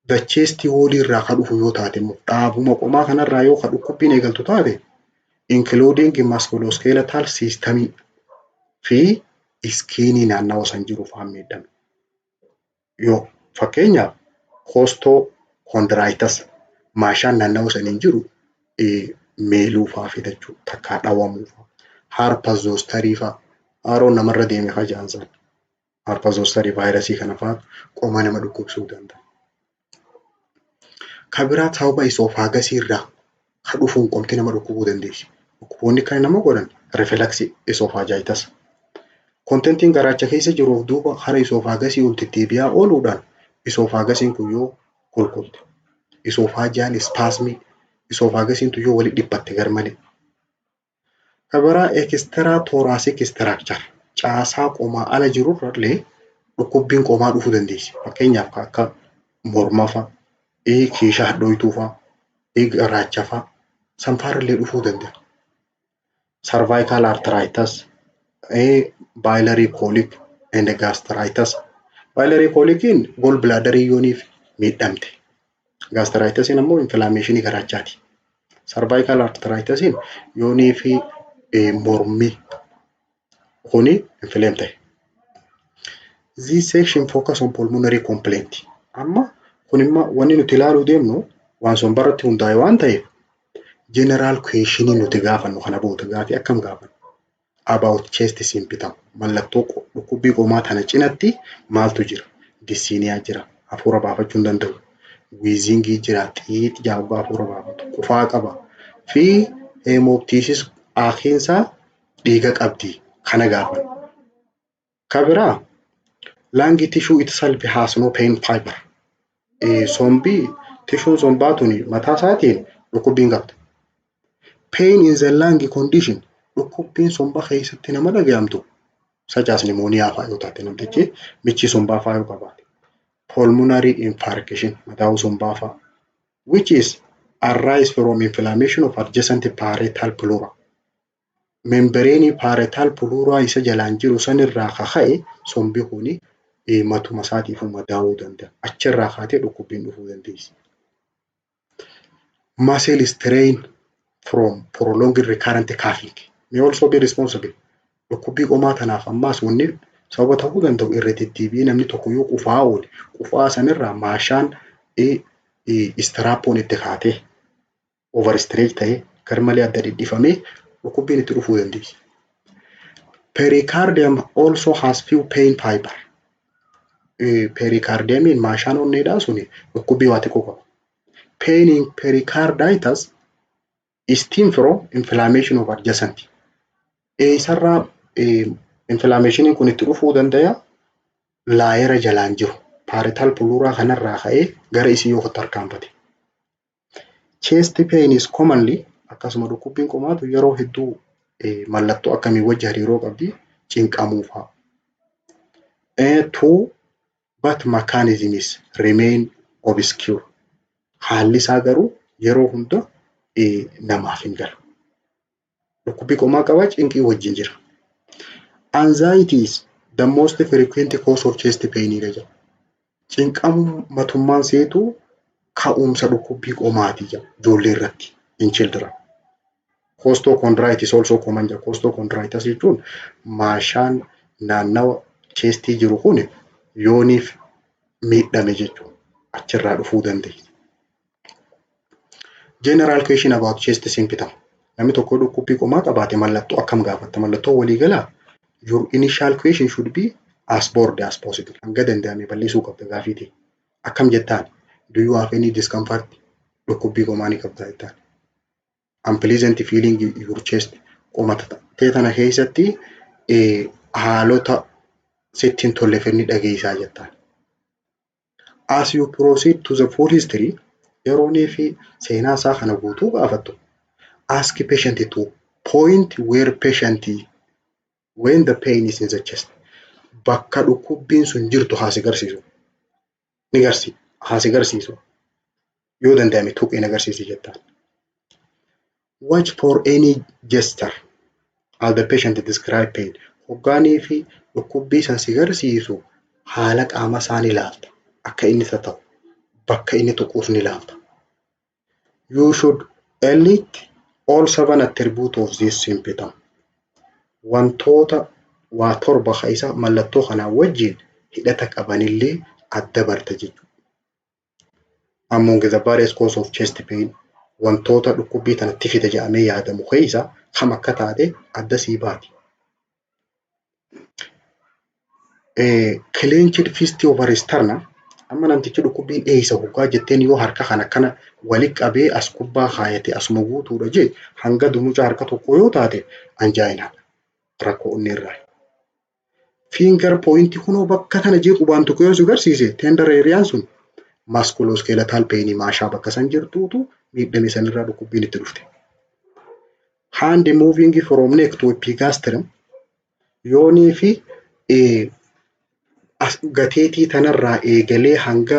The chest wall irraa kan dhufu yoo taate immoo, dhaabuma qomaa kanarraa yoo kan dhukkubbiin eegaltu taate, including musculoskeletal system fi skinii naannawa san jiru fa'aan miidhame. Yoo fakkeenyaaf costochondritis, maashaan naannawa saniin jiru meeluu fa'aa fidachuu, takkaa dhawamuu fa'aa. Herpes zosterii fa'aa, haaroon namarra deeme fa'aa jedhan sana. Herpes zosterii vaayirasii kana fa'aa qoma nama dhukkubsuu danda'a. Kan biraa sababa esophagusii irraa kan dhufuun qomti nama dhukkubuu dandeessi. Dhukkuboonni kan nama godhan reflux esophagitis. Contentiin garaacha keessa jiruuf duuba hara esophagusii ol deddeebi'aa ooluudhaan esophagusiin kun yoo kulkulte. Esophageal spasmii, esophagusiin tun yoo walitti dhiphatte garmalee. Kan biraa extrathoracic structure, caasaa qomaa ala jirurrallee dhukkubbiin qomaa dhufuu dandeessi. Fakkeenyaaf akka morma fa'a, Kiisha hadhooytuu fa'aa, garaacha fa'aa sanfaarallee dhufuu danda'a. Cervical arthritis, biliary colic and gastritis. Biliary coliciin gall bladderii yooniif miidhamte. Gastritisiin ammoo inflammationii garaachaati. Cervical arthritisiin yoonii fi mormi kuni inflame ta'e. This section focus on pulmonary complaint. Amma kun immoo wanni nuti ilaaluu deemnu waan sombarratti hundaa'e waan ta'eef, general questionii nuti gaafannu kana booda gaafii akkam gaafannu? About chest symptom, mallattoo dhukkubbii qomaa tana cinatti maaltu jira? Dyspnea jira, hafuura baafachuu hin danda'u. Wheezingii jira, xiix jaawwaa hafuura baafatu, qufaa qaba fi hemoptysis, aakiinsaa dhiiga qabdi, kana gaafanna. Ka biraa, lung tissue itself has no pain fiber. Sombii, tissueun sombaa tuni mataa isaatiin dhukkubbii hin qabdu. Pain in the lung condition, dhukkubbiin somba keessatti nama dhaga'amtu, such as pneumonia fa'aa yoo taate, namtichi michi sombaa fa'aa yoo qabaate. Pulmonary infarction, madaa'uu sombaa fa'aa, which is arise from inflammation of adjacent parietal pleura. Membraneii parietal pleura isa jalaan jiru sanirraa kaka'e sombi kuni matuma isaatiifuu madaa'uu danda'a. Achirraa kaatee dhukkubbiin dhufuu dandeessi. Muscle strain from prolonged recurrent coughing may also be responsible. Dhukkubbii qomaa tanaaf ammaas wanni sababa ta'uu danda'u, irra deddeebi'ee namni tokko yoo qufaa oole, qufaa sanirraa maashaan istiraappoon itti kaatee overstretch ta'ee garmalee adda dhidhifamee dhukkubbiin itti dhufuu dandeessi. Pericardium also has few pain fiber. Pericardiumiin, maashaan onneedhaa suni, dhukkubbii waa xiqqoo qaba. Pain in pericarditis stem from inflammation of adjacent. Eessarraa inflammationiin kun itti dhufuu danda'a? Layera jalaan jiru. Parietal pleura kanarraa ka'ee gara isii yoo tarkaanfate. Chest pain is commonly, akkasuma dhukkubbiin qomaatu yeroo hedduu mallattoo akkamii wajji hariiroo qabdi? Cinqamuu fa'a. Two but mechanisms remain obscure. Haalli isaa garuu yeroo hunda namaaf hin galu. Dhukkubbii qomaa qaba, cinqii wajjin jira. Anxiety is the most frequent cause of chest pain dha jedha. Cinqamuu matummaan seetu ka'umsa dhukkubbii qomaati jedha ijoollee irratti, in children. Costochondritis also common jedha. Costochondritis jechuun maashaan naannawa chestii jiru kun yooniif miidhame jechuudha. Achirraa dhufuu dandeenya. General question about chest symptom. Namni tokko dhukkubbii qomaa qabaate mallattoo akkam gaafatta? Mallattoo waliigalaa, your initial question should be as broad as possible. Hanga danda'ame bal'isuu qabda gaafii ta'e. Akkam jettaan? Do you have any discomfort? Dhukkubbii qomaa ni qabda jettaan. Unpleasant feeling in your chest. Qoma tee tana keessatti haalota sitti hin tolle ni dhageessaa jettaan. As you proceed to the full history, yeroonii fi seenaa isaa kana guutuu gaafattu, ask patient to point where patient when the pain is in the chest. Bakka dhukkubbiin sun jirtu haa si garsiisu. Ni garsi haa si garsiisu. Yoo danda'ame tuqeen agarsiisi jettaan. Watch for any gesture as the patient describe pain. Hoggaanii fi dhukkubbii san si garsiisu haala qaama isaa ni ilaalta. Akka inni ta'u, bakka inni tuquus ni ilaalta. You should elicit all seven attributes of this symptom. Wantoota waa torba isa mallattoo kanaa wajjin hidhata qabanillee adda barta jechuudha. Among the various cause of chest pain, wantoota dhukkubbii tanatti fida jedhamee yaadamu keessa kam akka taate adda sii baati. Clenched fist over sternum, amma namtichi dhukkubbiin eessa hoggaa jetteen yoo harka kana akkana walitti qabee as gubbaa kaayate asuma guutuudha jee, hanga dumuca harka tokko yoo taate, anginaadha. Rakkoo onnee irraa. Finger point, kunoo bakka tana jee qubaan tokko yoo si agarsiise, tender areaan sun musculoskeletal pain, maashaa bakka san jirtuutu miidhame, sanirraa dhukkubbiin itti dhufte. Hand moving from neck to epigastrium, yoonii fi gateetii tanarraa eegalee hanga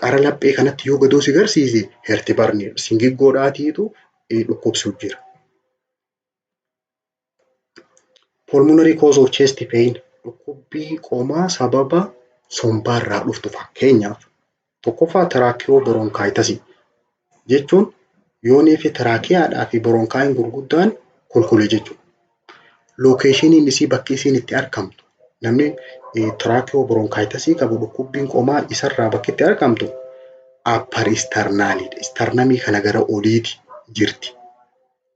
Qara laphee kanatti yoo gadoo si garsiise, heartburniidha. Singiggoodhaatiitu dhukkubsuu jira. Pulmonary cause of chest pain, dhukkubbii qomaa sababa sombaarraa dhuftu, fakkeenyaaf tokkoffaa tracheobronchitisii jechuun yoonii fi tracheadhaa fi bronchiin gurguddaan kulkule jechuudha. Locationiin isii, bakki isiin itti argamtu, namni tracheobronchitisii qabu dhukkubbiin qomaa isarraa bakki itti argamtu upper sternalidha. Sternumii kana gara oliiti jirti.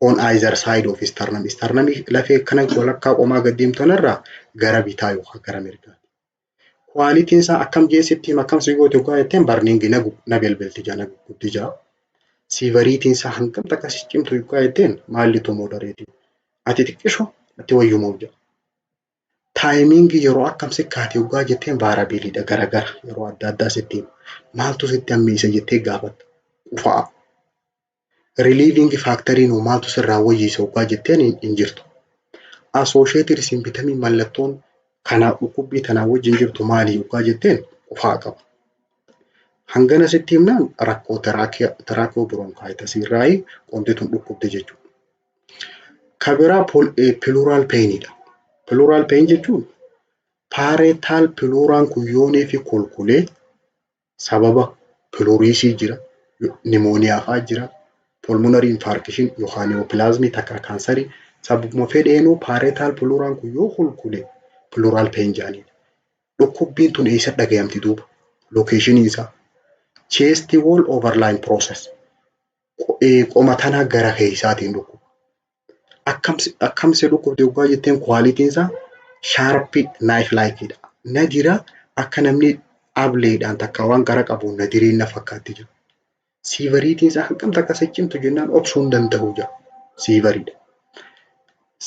On either side of sternum. Sternumii lafee kana walakkaa qomaa gad deemtu kanarraa gara bitaa yookaan gara mirgaati. Qualityn isaa akkam jeessitti hima, akkam si goote yookaan jetteen, burning, na belbelti jaa, na guguddi jaa. Severityn isaa hangam takka si cimtu yookaan jetteen, mild to moderate. Ati xiqqisho natti wayyumoo jaa. Timingii yeroo akkam si kaate yookaan jetteen, variableiidha, garagara yeroo adda addaa sitti hima. Maaltu sitti hammeessa jettee gaafatta? Qufaa. Relieving factoriin hoo maaltu sirraa wayyeessa yookaan jetteen, hin jirtu. Associated symptomii, mallattoon kana dhukkubbii tanaa wajjin jirtu maali yookaan jetteen, qufaa qaba. Hangana sitti himnaan rakkoo tracheobronchitisii irraa qomti tun dhukkubde jechuudha. Ka biraa pleural painidha. Pleural pain jechuun parietal pleuraan kun yoonii fi kulkulee sababa pleurisy jira, pneumonia fa'aa jira, pulmonary infarction yookaan neoplasmii takka kaansarii, sababuma fedheenuu parietal pleuraan kun yoo kulkule pleural pain jedhaniin. Dhukkubbiin tun eessa dhagayamti duuba? Locationiin isaa chest wall overlying process, qoma tanaa gara keessaatiin dhukkuba. Akkam si dhukkubde yoggaa jetteen, qualityn isaa sharp knife likeiidha. Na jira, akka namni ableedhaan takka waan qara qabuun na direen na fakkaatti jira. Severityn isaa hangam takka si cimtu jennaan, obsuu hin danda'u jira. Severeiidha.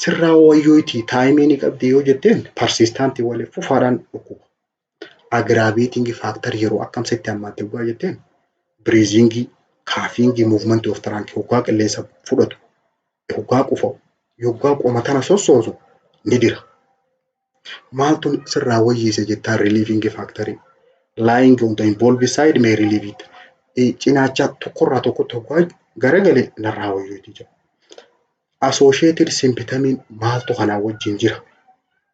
Sirraa wayyootii timeii ni qabdi yoo jetteen, persistentii, waliin fufaadhaan dhukkuba. Aggravating factor yeroo akkam sitti hammaatte yoggaa jetteen, breathingii, coughingii, movementii of trunk, yoggaa qilleensa fudhatu, yoggaa qufa'u, yoggaa qoma tana sossoosu ni dira. Maaltu sirraa wayyeesse jettaan, relieving factorii. Lying on the involved side may relieve it. Cinaacha tokkorraa tokkotti yoggaa garagale narraa wayyooti jedha. Associated symptomiin maaltu kanaa wajjin jira?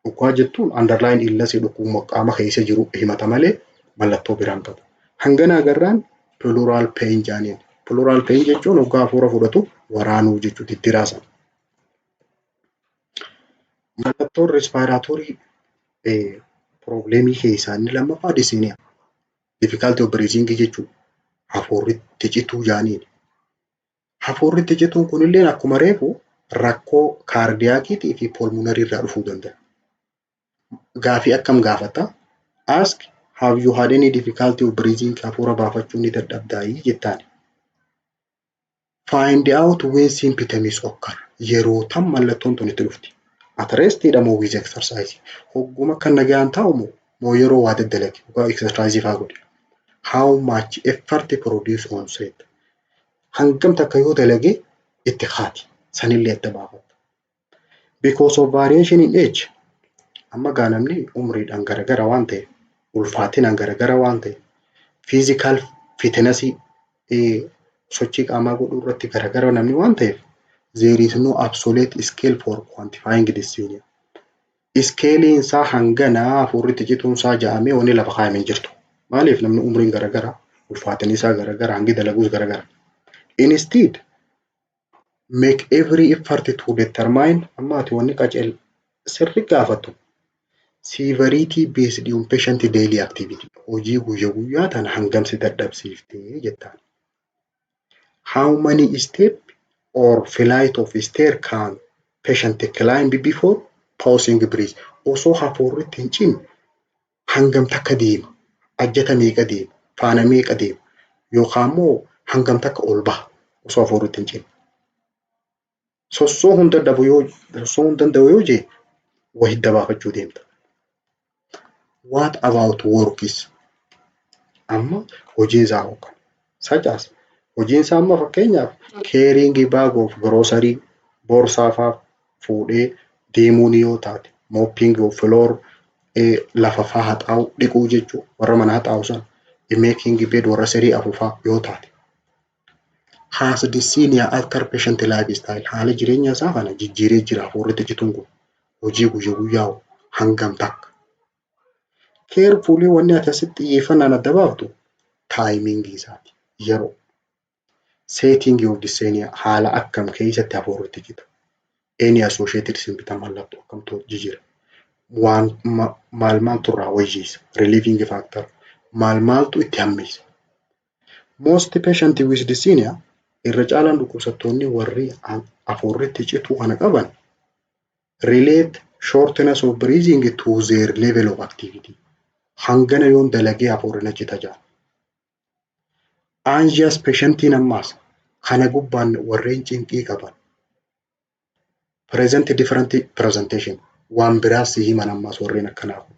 Yoggaa jettuun, underlying illness, dhukkubuma qaama keessa jiru himata malee mallattoo biraan qabu. Hangana agarraan pleural pain jaaniin. Pleural pain jechuun hoggaa hafuura fudhatu waraanuu jechuudha, diddiraa sana. Mallattoon respiratory problemii keessaa inni lammaffaa dyspnea. Difficulty of breathing jechuudha. Hafuurri itti cituu jaaniin. Hafuurri itti cituun kunillee akkuma reefu rakkoo cardiaciitii fi pulmonary irraa dhufuu danda'a. Gaafii akkam gaafata? Ask, "Have you had any difficulty of breathing?" Hafuura baafachuu ni dadhabdaayii jettaan. Find out when symptoms occur. Yeroo tam mallattoon tun itti dhufti? At rest moo with exercise? Hogguma kan nagaan taa'u moo yeroo waa daddalage yookaan exercise fa'aa godhe? How much effort produce onset? Hangam takka yoo dalage itti haati? Sanillee adda baafata. Because of variation in age. Amma gaa namni umriidhaan garagara waan ta'eef, ulfaatinaan garagara waan ta'eef, physical fitnessii, sochii qaamaa godhuu irratti garagara namni waan ta'eef, there is no absolute scale for quantifying dyspnea. Scaleiin isaa hanganaa hafuurri itti cituun isaa ja'amee wanni lafa kaa'amee hin jirtu. Maaliif? Namni umriin garagara, ulfaatinni isaa garagara, hangi dalaguus garagara. Instead, make every effort to determine, amma ati wanni qaceel sirri gaafattu, severity based on patient daily activity. Hojii guyyaa guyyaa tana hangam si dadhabsiiftee jettaan. How many step or flight of stair can patient climb before pausing breath? Osoo hafuurri itti hin cinne hangam takka deema? Ajjata meeqa deema? Faana meeqa deema? Yookaan immoo hangam takka ol baha osoo hafuurri itti hin cinne? Sossoo'uu hin dadhabu yoo, sossoo'uu hin danda'u yoo jee, waa hidda baafachuu deemta. What about works? Amma hojiin isaa hoo? Such as hojiin isaa amma fakkeenyaaf carrying bag of grocery, boorsaa fa'aa fuudhee deemuun yoo taate, mopping of floor, lafa fa'aa haxaa'u, dhiquu jechuudha, warra mana haxaa'u sana, Making bed, warra siree afuufaa yoo taate. Has dyspnea alter patient lifestyle? Haala jireenya isaa kana jijjiiree jira hafuurri cituun kun? Hojii guyyaa guyyaa hangam takka? Carefully, wanni ati asitti xiyyeeffannaan adda baaftu timingii isaati. Yeroo. Setting of dyspnea, haala akkam keessatti hafuurri cita? Any associated symptom, mallattoo akkamtu jijjiira? Waan maal maaltu irraa wayyeessa? Relieving factor maal maaltu itti hammeessa? Most patient with dyspnea, irra caalaan dhukkubsattoonni warri hafuurri itti cituu kana qaban, relate shortness of breathing to their level of activity. Hangana yoon dalagee hafuurri na cita jedha. Anxious patientiin ammaas kana gubbaan warreen cinqii qaban present different presentation, waan biraas si himan ammaas warreen akkanaa kun.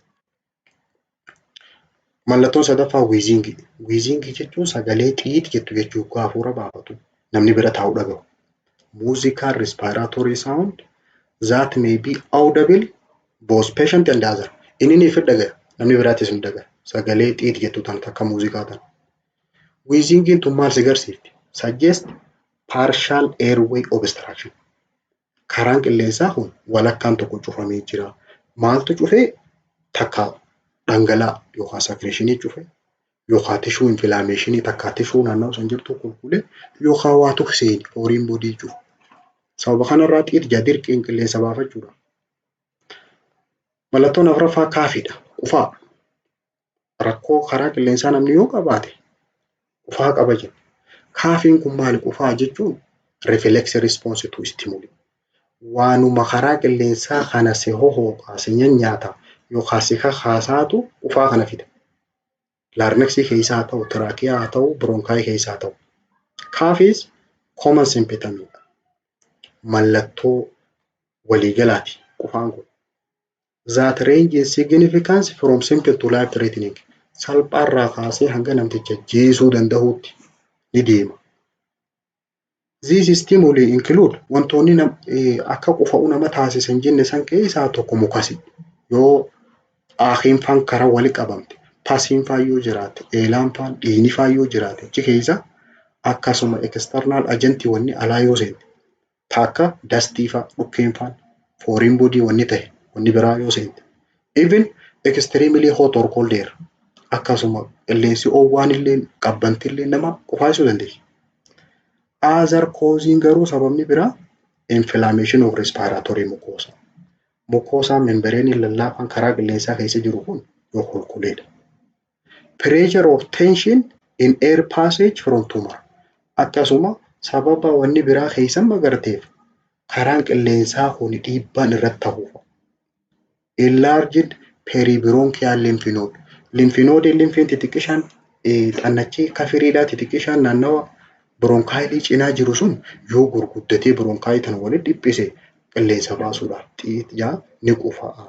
Mallattoon sadaffaa wheezingii. Wheezingii jechuun sagalee xiit jettu jechuu, hafuura baafatu namni bira taa'u dhagahu. Musical respiratory sound that may be audible both patient and other. Inni ni fi dhagaya, namni biraatis ni dhagaya. Sagalee xiit jettu tan takka muuziqaa tan. Wheezingiin tun maal si garsiifti? Suggest partial airway obstruction. Karaan qilleensaa kun walakkaan tokko cufamee jira. Maaltu cufee? Takka dhangala'aa yookaan secretionii cufe, yookaan tissue inflammationii, takka tissue naannoo san jirtu qulqullee, yookaan waatu seeni foreign body cufu. Sababa kanarraa xiit jaa dirqiin qilleensa baafachuudha. Mallattoon afuraffaa coughiidha. Qufaa. Rakkoo karaa qilleensaa namni yoo qabaate qufaa qaba jenna. Coughiin kun maali? Qufaa jechuun reflex response to stimuli. Waanuma karaa qilleensaa kana si hohooqaa, si nyaata yookaan si kakaasaatu qufaa kana fida. Larynxii keessaa haa ta'u, trachea haa ta'u, bronchi keessaa haa ta'u. Cough is common symptomidha. Mallattoo waliigalaati qufaan kun. That range in significance from simple to life threatening. Salphaarraa kaasee hanga namticha jeesuu danda'uutti ni deema. These stimuli include, wantoonni akka qufa'u nama taasisan jenne san keessaa tokko mucusii. Yoo aakiin faan karaa wali qabamte, pusiin faan yoo jiraate, eelaan faan, dhiigni faan yoo jiraate achi keessa, akkasuma external agentii, wanni alaa yoo seente, takka dustii faa, dhukkeen faan, foreign body wanni ta'e, wanni biraa yoo seente. Even extremely hot or cold air, akkasuma qilleensi oowwaan illee qabbanti illee nama qufaasuu dandeessi. Other causing, garuu sababni biraa, inflammation of respiratory mucosa. Mucosa membrane lallaafaan karaa qilleensaa keessa jiru kun yoo qulqulleedha. Pressure of tension in air passage from tumor. Akkasuma sababa wanni biraa keessa magarteef karaan qilleensaa kun dhiibbaan irratti ta'uuf. Enlarged peribronchial lymph node. Lymph node, lymphiin xixiqqishaan xannachii kafiriidhaa xixiqqishaan naannawa bronchialii cinaa jiru sun yoo gurguddatee bronchii tana walitti dhiphise, qilleensa baasuudhaaf xiixyaa ni qufa'a.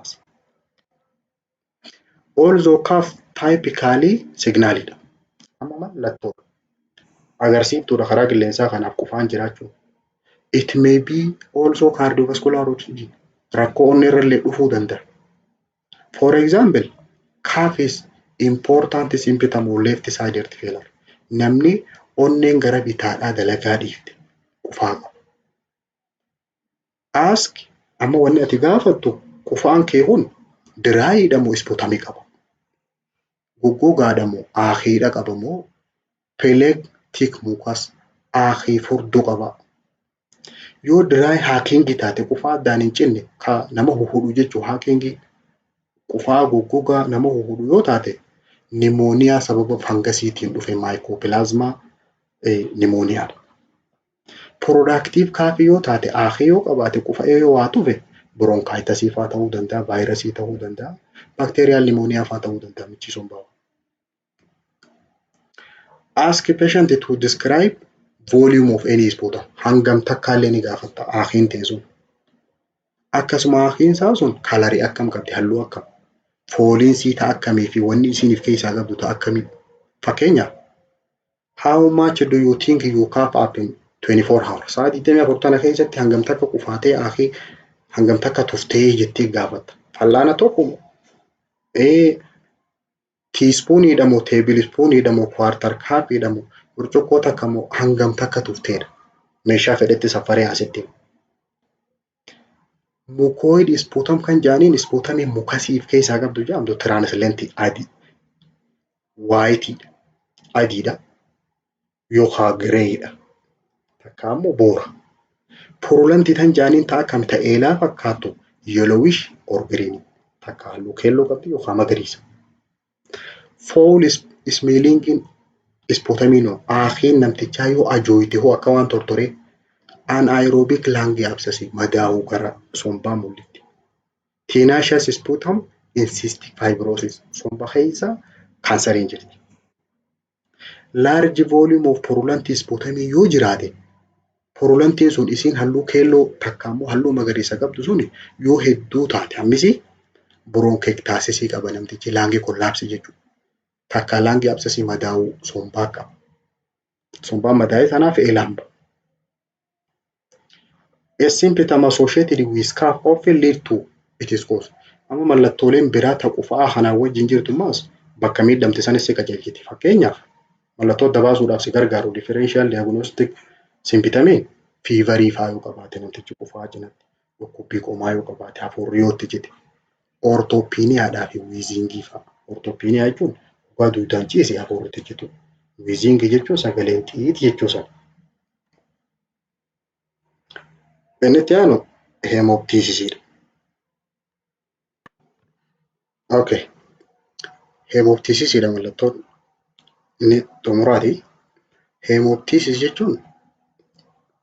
Although cough typically signalidha. Amma mallattoodha. Agarsiiftuudha karaa qilleensaa kanaaf qufaan jiraachuu. It may be also cardiovascular origin. Rakkoo onnee irrallee dhufuu danda'a. For example, cough is important symptom of left side heart failure. Namni onneen gara bitaadhaa dalagaa dhiifte qufaa qaba. Ask, amma wanni ati gaafattu, qufaan kee kun dryiidha moo sputumii qaba? Goggogaadha moo aakiidha qaba moo phlegm, thick mucus, aakii furdoo qaba? Yoo dry hackingii taate, qufaa addaan hin cinne ka nama huhudhu jechuun, hackingii qufaa goggogaa nama huhudhu yoo taate, pneumonia sababa fungusiitiin dhufe, mycoplasma pneumoniadha. Productive coughii yoo taate, aakii yoo qabaate, qufa'ee yoo waa tufe, bronchitisii fa'aa ta'uu danda'a, vaayirasii ta'uu danda'a, bacterial pneumonia fa'aa ta'uu danda'a michi sombaa. Ask patient to describe volume of any sputum. Hangam takkaallee ni gaafatta aakiin ta'e sun. Akkasuma aakiin isaa sun colorii akkam qabdi, halluu akkam, fooliin sii ta'a akkamii fi wanni isiin of keessaa qabdu ta'a akkamii. Fakkeenyaaf, how much do you think you cough up in 24 hours? Sa'a 24 tana keessatti hangam takka qufaatee aakii hangam takka tuftee jettee gaafatta. Fal'aana tokko Teaspooniidha moo tablespooniidha moo quarter cupiidha moo burcuqqoo takka moo hangam takka tufteedha. Meeshaa fedhetti safaree asitti hima. Mucoid sputum kan jedhaniin sputumii mucusii of keessaa qabdu jedhamtu translucent adii whiteiidha adiidha yookaan greyiidha takka ammoo boora. Purulentii kan jedhaniin ta'a akkam ta'e eelaa fakkaattu yellowish or green takka halluu keelloo qabdi yookaan magariisa. Foul smelling sputumiin aakiin namtichaa yoo ajooyite hoo akka waan tortoree anaerobic lung abscess madaa'uu gara sombaa mul'itti. Tenacious sputum in cystic fibrosis somba keessa kaansariin jirti. Large volume of purulent sputumii yoo jiraate, purulentiin sun isiin halluu keelloo takka ammoo halluu magariisa qabdu sun yoo hedduu taate, hammisi bronchiectasisii qaba namtichi, lung collapse jechuudha. Takka lung abscessii madaa'uu sombaa qaba. Sombaan madaa'e sanaaf eelaan ba'a. A symptom associated with cough often lead to its cause. Amma mallattooleen biraa ta qufaa kanaan wajjin jirtu ammas bakka miidhamte sanis si qajeelchiti. Fakkeenyaaf, mallattoo adda baasuudhaaf si gargaaru differential diagnostic symptomiin feverii faa yoo qabaate namtichi qufaa cinatti, dhukkubbii qomaa yoo qabaate, hafuurri yoo itti cite, orthopneadhaa fi wheezingii fa'a. Orthopnea jechuun dhugaa duudaan ciise hafuurri itti citu. Wheezingii jechuun sagaleen xiiti jechuu sana. Inni itti aanu hemoptysisiidha. Okay. Hemoptysisiidha mallattoon inni xumuraati. Hemoptysis jechuun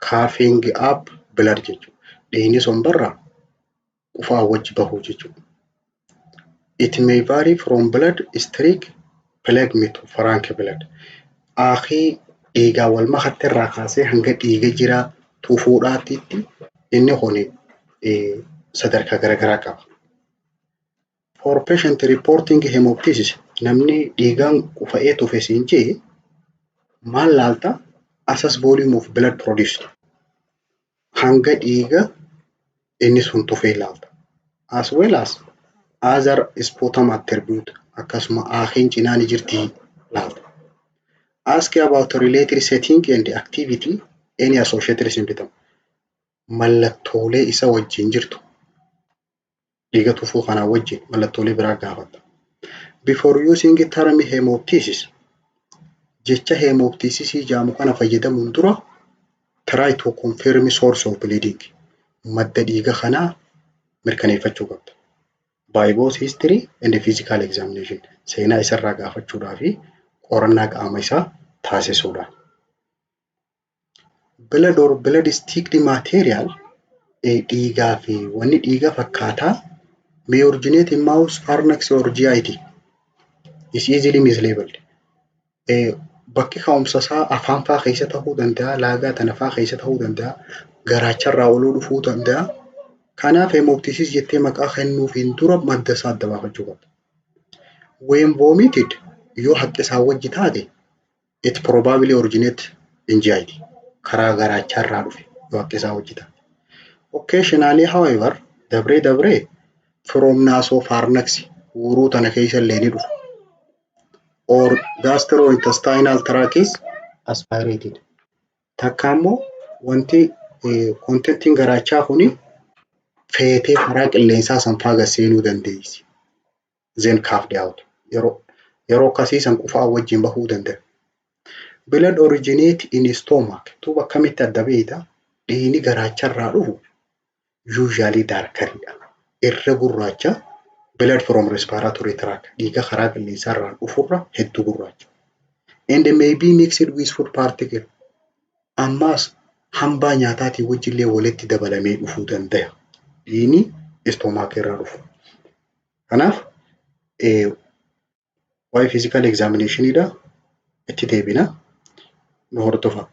coughing up blood jechuudha. Dhiigni sombarraa qufaa wajji bahuu jechuudha. It may vary from blood streak phlegm to frank blood. Aakii dhiigaa wal makatte irraa kaasee hanga dhiiga jiraa tufuudhaatitti inni kun sadarkaa garaagaraa qaba. For patient reporting hemoptysis, namni dhiigaan qufa'ee tufe siin jee, maal laalta? Assess volume of blood produced. Hanga dhiiga inni sun tufee laalta. As well as other sputum attribute, akkasuma aakiin cinaa ni jirti laalta. Ask about related setting and activity, any associated symptom. Mallattoolee isa wajjin jirtu, dhiiga tufuu kanaa wajjin mallattoolee biraa gaafatta. Before using term hemoptysis, jecha hemoptysisii jedhamu kana fayyadamuun dura, try to confirm source of bleeding. Madda dhiiga kanaa mirkaneeffachuu qabda. By both history and physical examination. Seenaa isarraa gaafachuudhaa fi qorannaa qaama isaa taasisuudhaan. Blood or blood sticked material, dhiigaa fi wanni dhiiga fakkaataa, may originate in mouth, pharynx or GIT. Is easily mislabeled. Bakki ka'umsa isaa afaan faa keessa ta'uu danda'a, laagaa tana faa keessa ta'uu danda'a, garaacharraa oluu dhufuu danda'a. Kanaaf hemoptysis jettee maqaa kennuufiin dura madda isaa adda baafachuu qabda. When vomited, yoo haqqisaa wajji taate, it probably originate in GIT. Karaa garaacharraa dhufe yoo haqqisaa wajji taate. Occasionally, however, dabree dabree from nasopharynx, huuruu tana keessa illee ni dhufa. Or gastrointestinal tract is aspirated. Takka immoo wanti contentiin garaachaa kuni feetee karaa qilleensaa san faa gad seenuu dandeessi. Then coughed out. Yeroo akkasii san qufaa wajjin bahuu danda'a. Blood originate in stomach. Tuuba akkamitti adda beekta? Dhiigni garaacharraa dhufu usually darkeriidha. Irra gurraacha blood from respiratory tract, dhiiga karaa qilleensaarraa dhufurra hedduu gurraacha. And may be mixed with food particle. Ammaas hambaa nyaataatiin wajjillee walitti dabalamee dhufuu danda'a. Dhiigni stomach irraa dhufu. Kanaaf waa'ee physical examinationidha. Itti deebina. Nu hordofa.